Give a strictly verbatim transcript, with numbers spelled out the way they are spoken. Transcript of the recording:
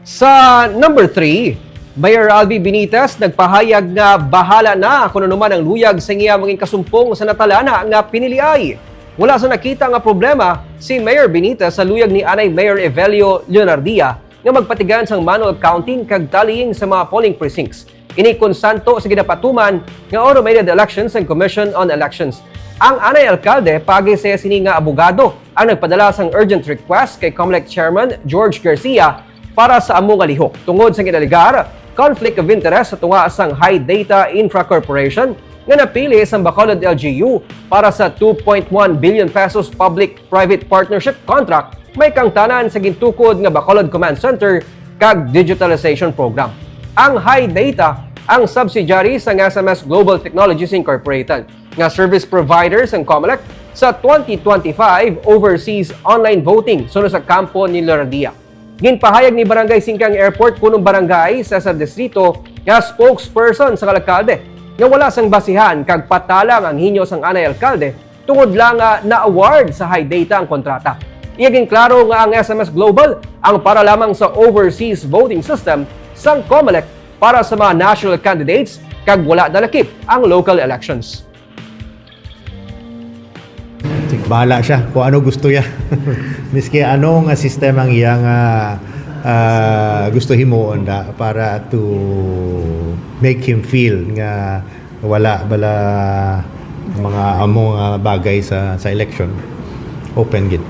Sa number three, Mayor Albi Benitez nagpahayag nga bahala na kung ano man ang luyag sa iya mga kasumpong sa natalana nga piniliay. Wala sa nakita nga problema si Mayor Benitez sa luyag ni anay Mayor Evelio Leonardia nga magpatigayon sang manual counting kag tallying sa mga polling precincts. Ini kon santo sa ginapatuman nga automated elections sang Commission on Elections. Ang anay alkalde, paagi sa sini nga abogado, ang nagpadala sang urgent request kay Comelec Chairman George Garcia para sa amo nga lihok tungod sa ginalegar conflict of interest sa tunga sang High Data Infra Corporation nga napili sang Bacolod L G U para sa two point one billion pesos public-private partnership contract may kaangtanan sa gintukod nga Bacolod Command Center kag Digitalization Program. Ang High Data ang subsidiary sang S M S Global Technologies Incorporated nga service provider sang Comelec sa twenty twenty-five overseas online voting suno sa kampo ni Leonardia. Ginpahayag ni Barangay Singkang Airport punong barangay sa, sa distrito nga spokesperson sa alkalde nga wala sang basihan kag patalang ang hinyo sang anay alkalde tungod lang nga na-award sa High Data ang kontrata. Iya ginklaro nga ang S M S Global ang para lamang sa overseas voting system sang Comelec para sa mga national candidates kag wala nalakip ang local elections. Bahala siya kung ano gusto niya. Miski ano nga sistema ang iya nga ah, gusto himuon da para to make him feel nga wala bala mga amo nga bagay sa sa election. Open gid.